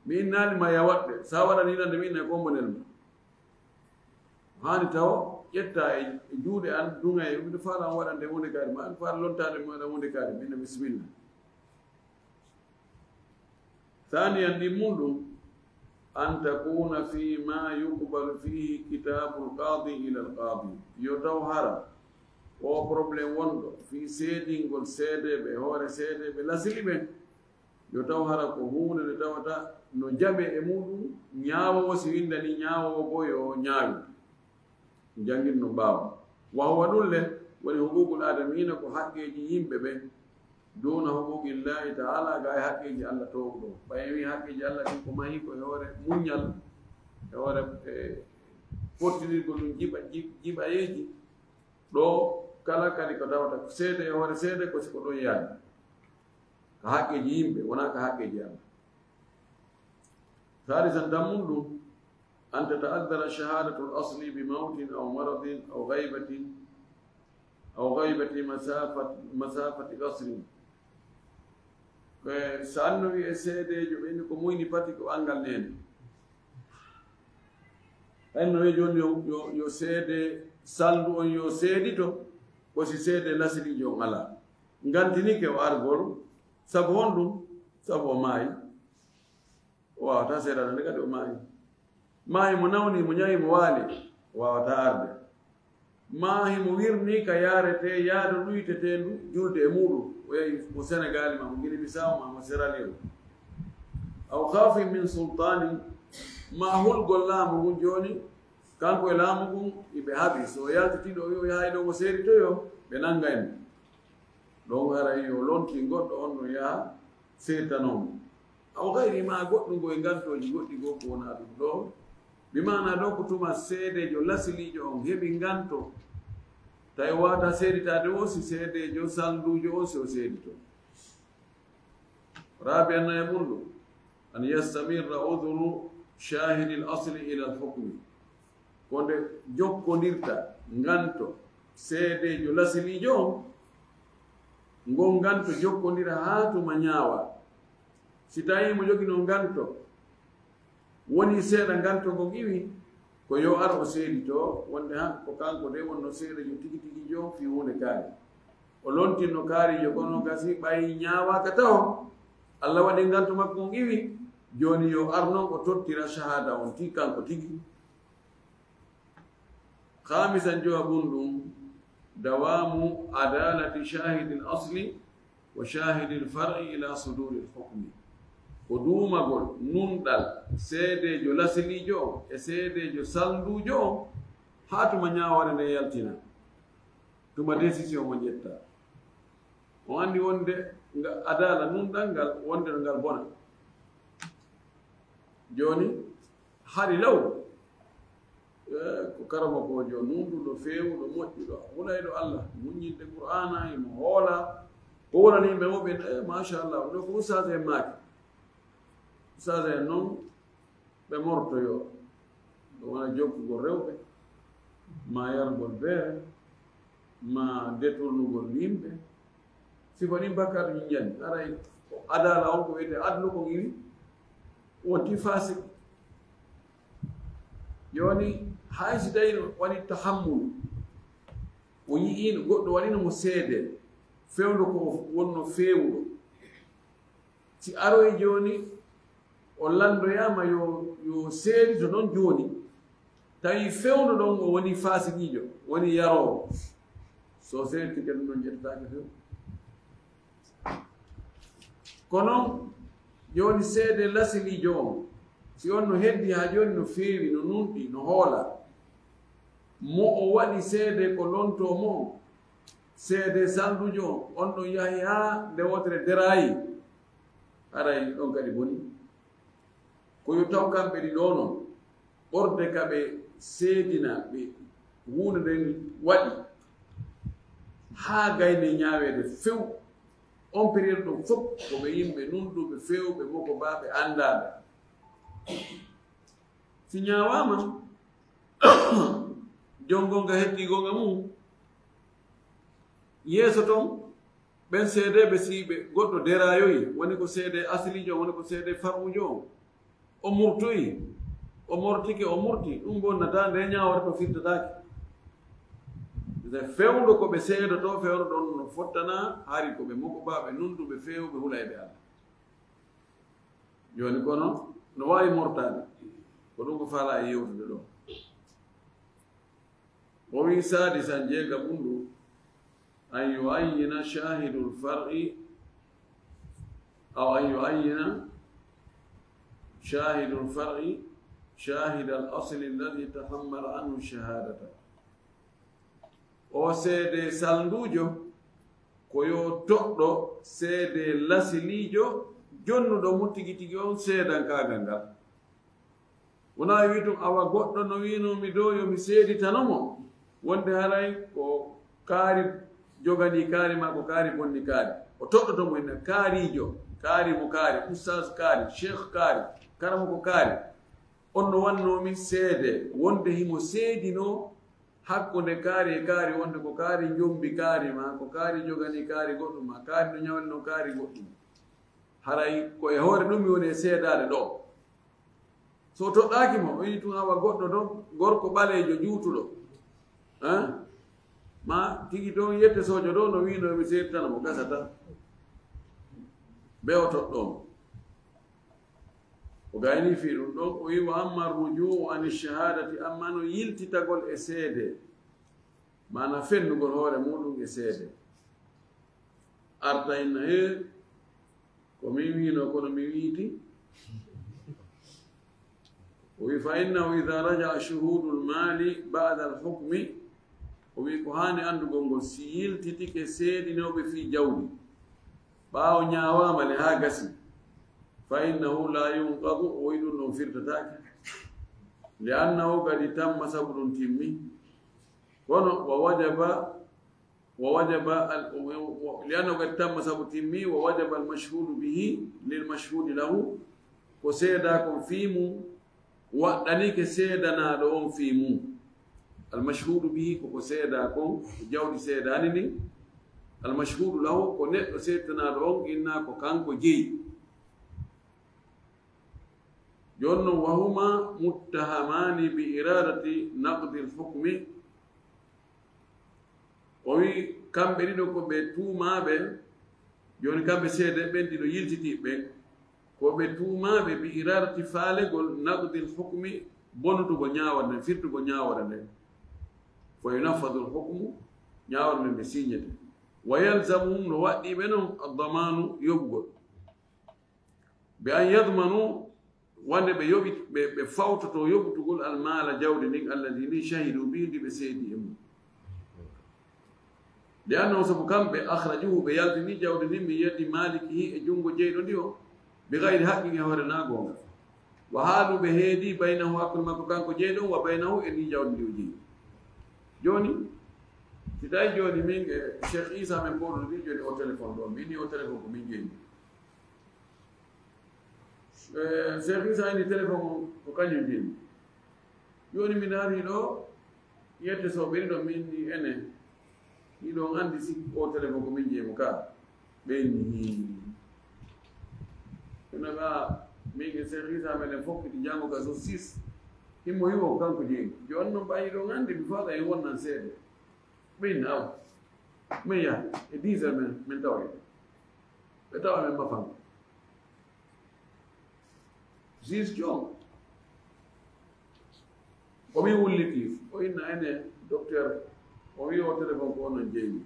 mi innaali ma ya waɗde, sa waɗani lan ɗe, mi innay ko bonel ma. Haani taw ƴetta e, e juuɗe an, duŋa e, miɗo faala on waɗande huunde kaari ma, miɗo faala lontaade mi waɗa huunde kaari, mi inna bismillah. Thaniyan, ɗi mun ɗum, an takuna fi ma yuqbalu fihi kitabul qadi ila al qadi. Yo taw hara o problème wonɗo fii seedingol seedeeɓe, hoore seedeeɓe lasili ɓen, yo taw hara ko huunde nde tawata no jaɓe e muɗum, ñaawoowo si windani ñaawoowo goo yo ñaawi. Janngin no ɓaawo. Wa huwa ɗum le, woni huquuqul aadamiina ko haqqeeji yimɓe ɓen. Duuna huquuqillahi taala, ga e haqqeeji Allah toowuɗo. Ɓay en wii haqqeeji Allah ɗin ko mahi ko e hoore muññal, e hoore, e, fottinirgol ɗum jiɓa-, ji-, jiɓayeeji. Ɗo kala kadi ko tawata ko seede e hoore seede ko si ko ɗon yaani. Ka haqqeeji yimɓe, wonaa ka haqqeeji Allah. Saalisan, tammun ɗum, an tata'addara shahadatul asli bi mawtin aw maradin aw ghaybatin, aw ghaybati masafat-, masafati qasrin. Ko e sannowi e seedeejo ɓe ni ko muyni pati ko anngal neene. Ɓay no wiya jooni yo, yo, yo seede salndu on yo seedito, ko si seede lasiliijo on alaa. Ngantinike o argol, sabu honɗum? Sabu o maayi. O waawataa seedaade nde kadi o maayi. Maa himo nawni, mo ñawi, mo waali, o waawataa arde. Maa himo wirnii ka yaaretee yaadu ɗuyteteendu julde e muuɗum, o yahi mo Senegaali, maa mo Gine Bisaaw, maa mo Sierra Leone. Aw khawfin min sultaanin, maa hulgol laamu ngun jooni, kanko e laamu ngun, iɓe haɓi. So o yaltitii ɗoo, o yahay ɗoo, o seeditoyoo, ɓe nangay mo. Ɗon haray yo lontii goɗɗo on no yaha seetanoo mo. Aw gayri maa goɗɗum goo e ngantooji goɗɗi goo ko wonaa ɗum ɗoo. Bi maanaa ɗoo ko tuma seedeejo lasiliijo on heɓi nganto, tawi o waawataa seeditaade o si seedeejo salnduujo on si o seeditoo. Raabi'an e mun ɗum, an yastamirra udhru shahidil asli ila al hukmi. Ko nde jokkondirta nganto seedeejo lasiliijo on, ngon nganto jokkondira haa tuma ñaawa. Si tawii mo joginoo nganto, woni seeɗa nganto ngon iwi, ko yo ar o seeditoo, wonde han ko kanko de wonno seedeejo tigi tigi jo fii huunde kaari. O lontinno kaariijo kono gasi ɓay ñaawaaka taho. Alla waɗi nganto makko ngon iwi, jooni yo ar non o tottira shahaada on ti kanko tigi. Khamisan, jowaɓun ɗum, dawamu adalati shahidil asli wa shahidil far'i ila suduril hukmi. Ko duumagol nunɗal seedeejo lasiliijo on e seedeejo salnduujo on haa tuma ñaawoore nden yaltina, tuma décision mo ƴetta. On anndi wonde nga adala nunɗal ngal, wonde no ngal bona. Jooni, hari law, eh, ko karamokoojo nunɗuɗo, feewuɗo, moƴƴuɗo, hulayɗo Alla, muññinde Qur'aana, imo hoola, ko wonani yimɓe muɓɓen, eh, machallah, ɗo ko ustaas en maaki. Ustaas en non, ɓe mortoyoo. Ɗum wona jokkugol rewɓe, maa yargol beere, maa detournugol yimɓe. Sifa ɗin bakkaatu min njani. Haray ko adala on ko wiyetee adlu ko iwi, wonti fasik. Jooni, hay si tawii no waɗi tahammulu, o yi'iino goɗɗo waɗino mo seede, fewndo ko wonno feewuɗo. Si aroyi jooni, o lanndoyaama yo, yo seedito non jooni, tawi fewndo ɗon o woni faasiqiijo, woni yaroowo. So seeditike ɗum ɗon ƴettataake few. Kono jooni seede lasiliijo on, si on no heddi haa jooni no feewi, no nunɗi, no hoola, mo o waɗi seede ko lontoo mo, seede salnduujo on, on ɗon yahi haa nde wootere deraayi, haray ɗon kadi boni. Ko yo taw kamɓe ɗiɗo non, ɓorde ka ɓe seedina ɓe huunde nden waɗi, haa gayne ñaaweede few. On période ɗon fof ko ɓe yimɓe nunɗuɓe, feewɓe, mokobaaɓe, anndaaɓe. Si ñaawaama, jon gonga heɓtii gonga mum. Yeeso ton, ɓen seedeeɓe, si ɓe goɗɗo deraayoyi, woni ko seede asiliijo on, woni ko seede far'uujo on, o murtoyi, o mortike, o murti, ɗum bonnataa, nde ñaawoore to firtataake. Nde fewndo ko ɓe seedotoo, fewndo ɗon no fottanaa, hari ko ɓe mokobaaɓe, nunɗuɓe, feewɓe, hulayɓe Alla. Jooni kono, no waawi mortaade. Ko ɗum ko faalaa e yewtude ɗoo. O wi'i, saadisan, jeegaɓun ɗum, an yu'ayyina shahidul far'i, aw an yu'ayyina shahidul far'i shahidal asli alladhi tahammala anhu shahadata. O seede salnduujo, ko yo toɗɗo seede lasiliijo, jonnuɗo mo tigi tigi on seedankaagal ngal. Wonaa wi'i tun, awa goɗɗo no wi'noo mi ɗoo yo mi seeditano mo, wonde haray ko kaari joganii kaari maa ko kaari bonni kaari. O toɗɗoto mo inna kaariijo, kaari mo kaari, ustaas kaari, sheekh kaari, karamoko kaari. On no wannoo mi seede, wonde himo seedinoo hakkunde kaari e kaari, wonde ko kaari njombi kaari maa, ko kaari joganii kaari goɗɗum maa, kaari no ñawlinoo kaari goɗɗum. Haray ko e hoore ɗum mi woni e seedaade ɗoo. So toɗɗaaki mo, o yii tun awa goɗɗo ɗon, gorko ɓaleejo juutuɗo. Eh? Ma tigi ɗon yette soojo ɗon no wiino mi seeditana mo, gasata. Be o toɗɗo mo. O gayni fii ɗun ɗon, o wi'i, "Wa amma rujuu ani shahadati, amma no yiltitagol e seede." Maana fennugol hoore muuɗum e seede. Arta inna, "He, ko min wiino, kono mi wiiti." O wi'i, "Fa innahu idha raja'a shuhudul mali ba'da al hukmi." O wi'i, ko haani anndugol ngol, si yiltitike seedinooɓe fii jawdi, ɓaawo ñaawaama le haa gasi, "fa innahu la yunqadu," o wi'i ɗun ɗon firtataake. "Li annahu qad tamma," sabu ɗun timmi. Kono, "wa wajaba, wa wajaba al-, wa, wa, li annahu qad tamma," sabu timmi, "wa wajaba al mashhudu bihi lil mashhudi lahu," ko seedaa kon fii mum, waɗɗanike seedanaaɗo on fii mum. Al mashhudu bihi ko ko seedaa kon, ko jawdi seedaani ndin. Al mashhudu lahu ko neɗɗo seedanaaɗo on, inna ko kanko jeyi. Jooni non, "wa huma muttahamaani bi iradati naqdi al hukmi." O wi'i, kamɓe ɗiɗo ko ɓe tuumaaɓe, jooni kamɓe seede ɓen ɗiɗo yiltitiiɓe ɓen, ko ɓe tuumaaɓe bi iradati faalegol naqdi al hukmi, bonutugol ñaawore nden, firtugol ñaawore nden. Fa yunaffadu al hukmu, ñaawore nden nde siñete. Wa yalzamuhum, no waɗɗii ɓe non, ad-damaanu, yoɓugol. Bi an yadmanu, wonde ɓe yoɓi, ɓe, ɓe fawtoto yoɓutugol al maala, jawdi ndin, alladi ndin shahidu bihi, ndi ɓe seedi e mum. Li annahum, sabu kamɓe, akhrajuhu, ɓe yaltini jawdi ndin, min yadi malikihi, e junngo jeyɗo ndi on, bi ghayri haqqin, e hoore naa goonga. Wa haalu, ɓe heedi, baynahu, hakkunde makko kanko jeyɗo on, wa baynahu, e ndi jawdi ndi o jeyi. Jooni, si tawi jooni min e Cheikh Issa men pooɗude ɗin, jooni o téléphone ɗo, min ni o téléphone ko min jeyi. Eh, Cheikh Issa ni téléphone on ko kañum jeyi. Jooni mi naati ɗo, yette so ɓeni ɗo min ni enen. Ni ɗon anndi si o téléphone ko min jeyi mo ka. Ɓen ni. Kono ga min e Cheikh Issa meɗen fokkiti janngo ka so six. Himmo himo ko kanko jeyi. Jooni non ɓayi ɗon anndi mi faala e wonnan seeɗa. Ɓen aw. Min yaha. E dix heures min, min tawa. Ɓe tawa min mafan. Juge John. Ko min wulliti. O inna ene docteur. O wi o téléphone ko onon jeyi.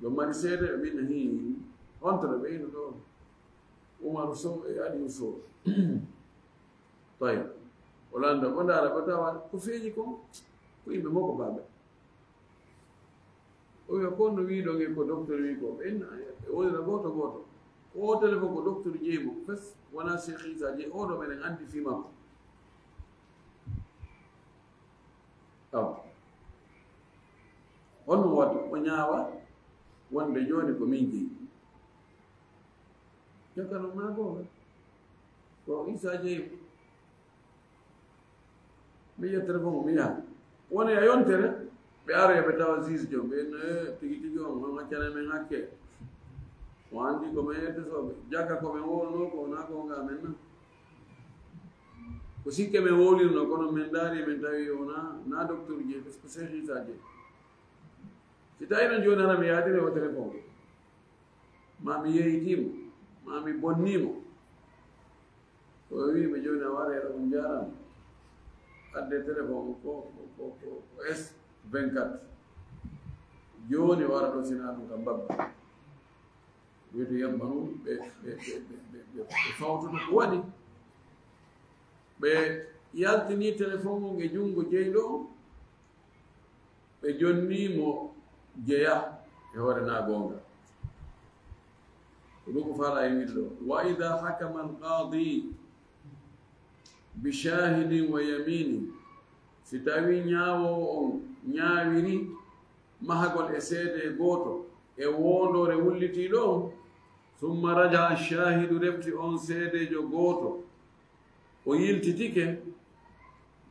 Yo mari seede, ɓe inna hii. Honto ɓe inna ɗo. Umaru Sow e Aliou Sow. Tawi. O landa, o ndaara, ɓe tawa ko feeñi kon. Ko yimɓe makko baaɓe. O wiya, "Ko no wiiɗon e ko docteur wii ko?" Ɓe inna, ɓe wonira gooto gooto. Ko o téléphone ko docteur jeyi mo. Fes, wona Cheikh Issa jeyi. Oɗo meɗen anndi fii makko. Awa. Honno waɗi? O ñaawa wonde jooni ko min jeyi. Jaka no maa goonga. Ko Issa jeyi mo. Mi yettere fof mi yaha. Woni e yontere, ɓe aroya ɓe tawa juge jom. Ɓe no, "Eh, tigi tigi on, on accana men hakke. O anndi ko men yette soɓe. Jaka ko men wowlno ko wona ko nga men na." Ko sikke men wowlirno, kono men ndaari, men tawi wona, na docteur je, parce que c'est Issa je. Si tawi non jooni hana mi yaadiri o téléphone. Ma mi yeeyitii mo, ma mi bonnii mo. O wi'i ɓe, "Jooni a wara ɗo, on njaaraama. Adde téléphone ko, ko, ko, ko, ko S vingt-quatre. Jooni wara ɗo, sina ɗum kam mbabba." Wi'ude yamma ɗum, ɓe, ɓe, ɓe fawtoto ko waɗi. Ɓe yaltini téléphone on e junngo jeyɗo on. Ɓe jonni mo jeya e hoore na goonga. Ko ɗum ko faala e wiɗo. "Wa idha hakama al-qadi bi shahidin wa yamini," si tawi ñaawoowo on ñaawiri mahagol e seede gooto e woondoore wullitiiɗo on, "summa raja ash-shahidu," refti on seedeejo gooto, o yiltitike,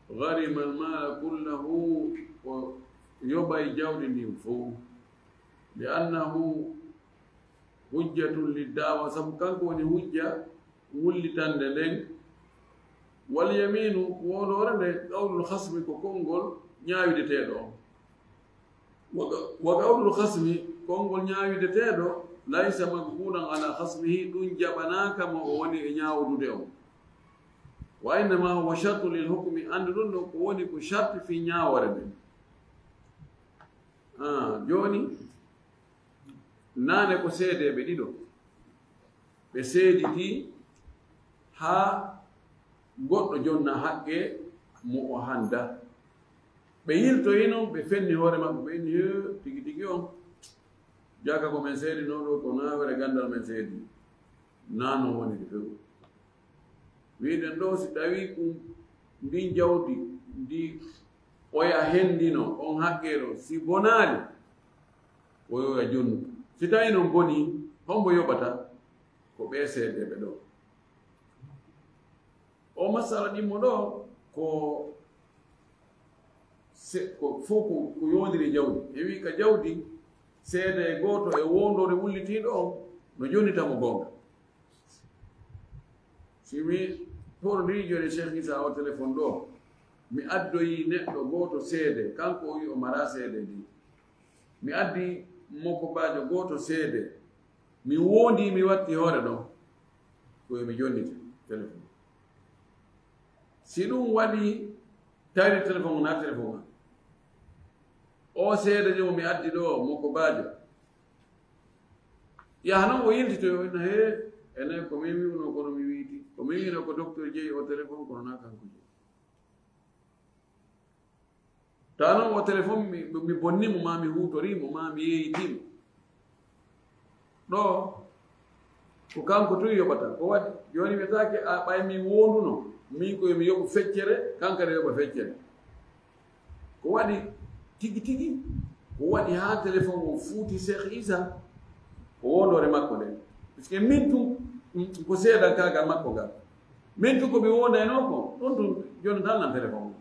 "gharima al-mala kullahu," o yoɓay jawdi ndin fow. "Li annahu hujjatun lid-da'wa," sabu kanko woni hujja wullitande nden, Wal yaminu, woondoore nde, qawlul khasmi, ko konngol ñaawideteeɗo on. Wa qa-, wa qawlul khasmi, konngol ñaawideteeɗo, laysa maqbulan ala khasmihi, ɗum jaɓanaaka mo o woni e ñaawdude on. Wa innama huwa shartu lil hukmi, anndu ɗum ɗo ko woni ko sharti fii ñaawoore nden. Ah, jooni, naane ko seedeeɓe ɗiɗo. Ɓe seeditii haa goɗɗo jonna haqqe mo o hannda. Ɓe yiltoyii non, ɓe fenni hoore maɓɓe, ɓe inni, "Hee, tigi tigi on, jaka ko men seedinoo ɗo, ko naawere ganndal men seedi." Naa non woniri few. Wi'uɗen ɗo, si tawii ɗum, ndin jawdi, ndi oya hendino, on haqqe ɗo, si bonaali, o yoya jonnu. Si tawii non bonii, hombo yoɓata? Ko ɓee seedeeɓe ɗo. O masala ɗimmo ɗo, ko se-, ko fof ko, ko yowondiri e jawdi. E wi ka jawdi, seede gooto e wowndore wullitiiɗo on no jonnita mo goonga. Si mi pordi jooni Cheikh Issa o téléphone ɗo, mi addoyi neɗɗo gooto seede, kanko o wi o mara seede ndi. Mi addi Mokobaajo gooto seede, mi wondi, mi watti hoore ɗon, ko e mi jonnita téléphone. Si ɗum waɗi, tawde téléphone o, na téléphone am. O seede joom mi addi ɗo, Mokobaajo. Yaha non o yiltitoy, o inna, "Hee, enen ko min wi'uno, kono mi wi'iti. Ko min wi'uno ko docteur jeyi o téléphone, kono na kanko jeyi." Tawa non o téléphone, mi, mi bonni mo, ma mi huutori mo, ma mi yeeyitii mo. Ɗo, ko kanko tun yoɓata. Ko waɗi? Jooni mi taake, a, ɓay mi wonduno, min ko mi yoɓu feccere, kanko ne yoɓa feccere. Ko waɗi tigi tigi? Ko waɗi haa téléphone on fuuti Cheikh Issa? Ko wondoore makko nden. Parce que min tun, mm, ko seedankaagal makko ngal. Min tun ko mi wondaynoo ko, ɗon tun jonnataa lan téléphone on.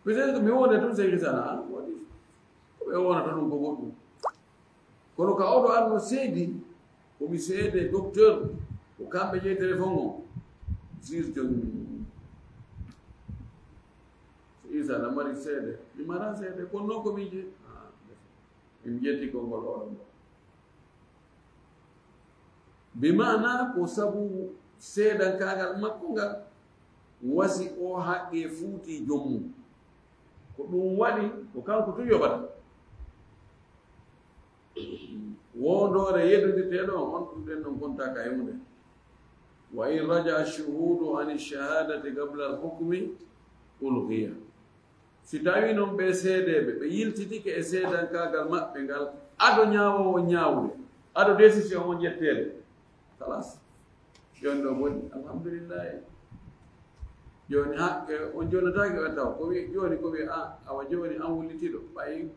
Peut-être mi wonda tun Cheikh Issa na, ah, waɗi. Ko ɓe wonata ɗum ko goɗɗum. Kono ka oɗo arno seedi, ko mi seede docteur, ko kamɓe jeyi téléphone o, juge jogini. So Issa na mari seede, mi mara seede, kono noon ko min jeyi. Ah, min jetti konngol oɗo ngo. Bi maana ko sabu seedankaagal makko ngal, wasi o haqqe fuuti joom mum. Ko ɗum waɗi, ko kanko tun yoɓata. Wondoore yeddondirteeɗo on, on ɗum ɗen non kontaaka e mum ɗen. Wa in raja shuhudu ani shahadati qabla al hukmi ulghiya. Si tawii non ɓee seedeeɓe, ɓe yiltitike e seedankaagal maɓɓe ngal, ado ñaawoowo ñaawude, ado décision on ƴetteede, khalas. Jooni ɗo boni, alhamdulillahi. Jooni haqqe, on jonnataake on taw. Ko wi-, jooni ko wi-, a, awa jooni an wullitiiɗo, ɓay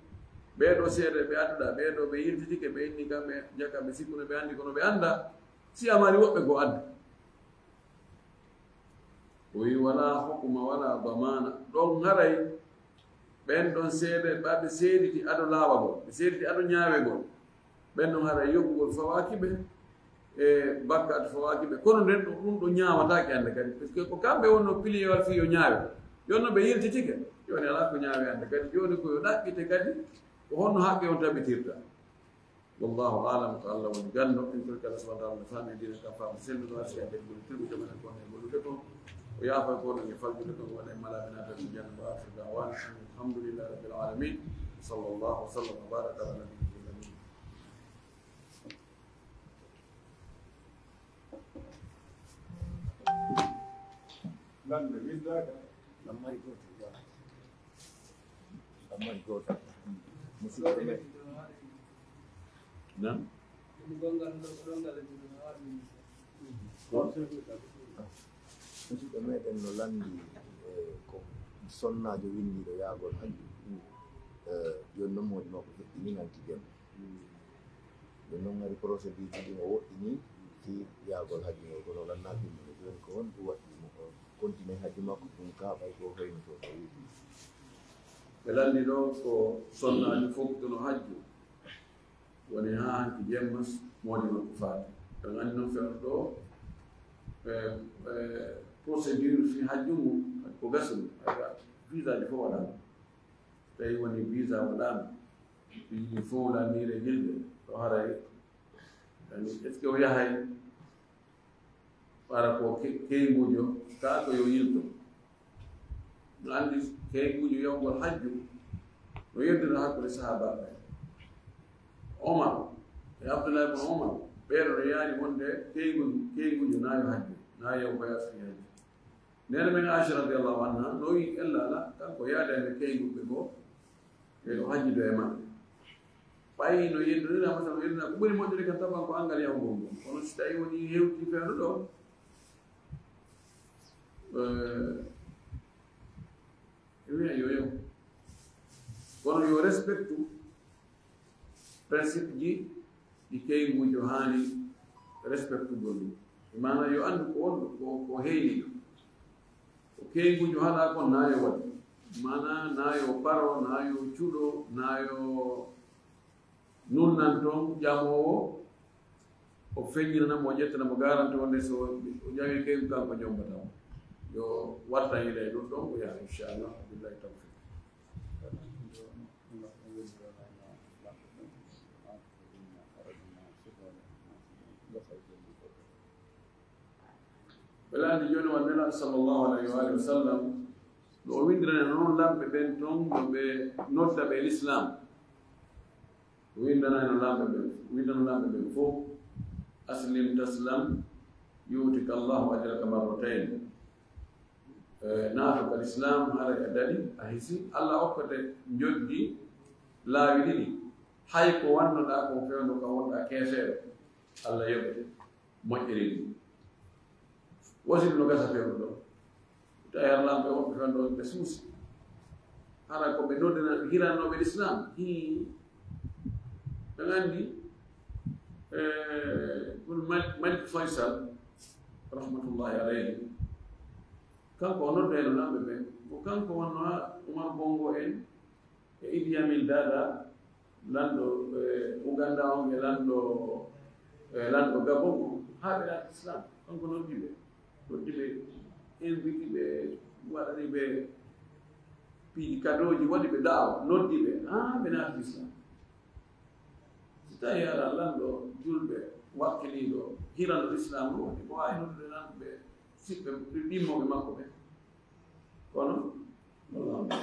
ɓee ɗoo seedeeɓe adduɗaa, ɓee ɗoo ɓe yiltitike, ɓe inni kamɓe jaka, ɓe sikkuno ɓe anndi kono ɓe anndaa. Si a mari woɓɓe goo addu. O wi, "Wala hukma wala damana." Ɗon haray ɓen ɗon seede, ɓa ɓe seediti ado laawagol, ɓe seediti ado ñaawegol. Ɓen ɗon haray yoɓugol fawaakiɓe e bakkaatu fawaakiɓe. Kono nden ɗo, ɗum ɗo ñaawataake hannde kadi. Parce que ko kamɓe wonno piliyewal fii yo ñaawe. Jooni no ɓe yiltitike. Jooni alaa ko ñaawe hannde kadi. Jooni ko yo ɗaɓɓite kadi. Ko honno haqqe on tabitirta? Wallahu a'lam, ko Allah woni ganndo. En torike Allah subhanahu wa ta'ala no faami diina kan faamu selluɗo, arsi en ɓe ngol tuubi ko menen kon e ngolude kon. O yaafa ko non e faljude kon, waɗa e malaaɓe naata e janna. Wa akhiru da'wana alhamdulillahi rabbil alamin. Sallallahu wa sallam wa baraka ala nabiyyil amin. Lan ɓe windaaka. Lan mari gooto. Lan mari gooto. Musidɓe men. Nan? Ko? Musidɓe meɗen no lanndi, eh, ko sonnaajo winndiiɗo yaagol hajju. Eh, jooni noon moodi makko feƴƴini nanti jemma. Ɗum noon ngari procédure ji ɗin o woɗɗini fii yaagol hajju ngol, kono lannaaki mo jooni ko honɗum waɗɗi mo o continue hajju makko ɗum ka ɓay ko hoyno to o wiɗi. Ɓe lanni ɗo ko sonnaajo fof kono hajju woni haa hanki jemma moodi makko faati. Ɓe nganndi noon fewndo ɗo, ɓe, ɓe Procédure fii hajju ngu, ko gasol, hara visa ji fof waɗaama. Tawi woni visa waɗaama, ɗi fof laamiire yimɓe, ɗo haray, yani, est-ce que o yahay? Hara ko ke-, keynguujo, kaa ko yo yilto. No anndi keynguujo yahugol hajju, no yeddira hakkunde sahaabaaɓe. Omar e Abdullah ibn Omar, ɓeeɗo no yaani wonde keyngu-, keynguujo na yo hajju, na yo voyage fii hajju. Neene men Aisha radiyallahu anha, no wi'i ella ala, kanko yaadaani e keynguɓe goo, ɓe o hajjido e maɓɓe. Ɓay no yeddonira, masala, no yeddonira, ko ɓuri moƴƴude kan taban ko anngal yahugol ngol. Kono si tawi woni hewti feewndo ɗo, eh, e wi'a yo yahu. Kono yo respectu principe ji ɗi keynguujo haani respectugol ɗum. E maana yo anndu ko on, ko, ko heyni ɗum. Ko keynguujo haɗa kon na yo waɗu. Maana na yo paro, na yo cuɗo, na yo nunnan toon ƴamoowo, o feññinana mo, o ƴettana mo garanti wonde so o ƴami keyngu kanko jombata mo. Yo wattan yiɗa e ɗum ɗon, o yaha inchallah, billahi tawfiq. Ɓe lanndi jooni won Nelaaɗo sallallahu alayhi wa alihi wa sallam, no o winndirana noon lamɓe ɓen toon, no ɓe nodda ɓe l'islam. O winndanayno lamɓe ɓen, winndano lamɓe ɓen fof, "Aslim taslam, yu'tika Allahu ajraka marratayn." Eh, naato ka l'islam, haray a daɗi, a hisi, Allah okkete njoddi laawi ɗiɗi. Hay ko wannoɗaa kon fewndo ka wonɗaa keeseeɗo, Allah yoɓete moƴƴere ɗum. Wasi ɗum no gasa fewndo ɗo. Tawi hara lamɓe woɓɓe fewndo ɓe suusi. Hara ko ɓe noddina, hirannooɓe l'islam. Hii. Ɓe anndi, eh, ɗum Malik, Malik Faisal, rahmatullahi alayhi. Kanko o noddayno lamɓe ɓen. Ko kanko wonno Umar Bongo en, e Idi Amin Dada, lanɗo, eh, Uganda on, e lanɗo, eh, lanɗo Gabon on, haa ɓe naati Islam. Kanko noddi ɓe, noddi ɓe, inviti ɓe, waɗani ɓe piiji kadooji, waɗi ɓe da'awa, noddi ɓe, haa ɓe naati Islam. Si tawi hara lanɗo julɓe wakkiliiɗo hirano Islam no waɗi, ko waawi noddude lanɗo ɓe siɓɓe ɗimmooɓe makko ɓe. Kono, wallahu a'lam.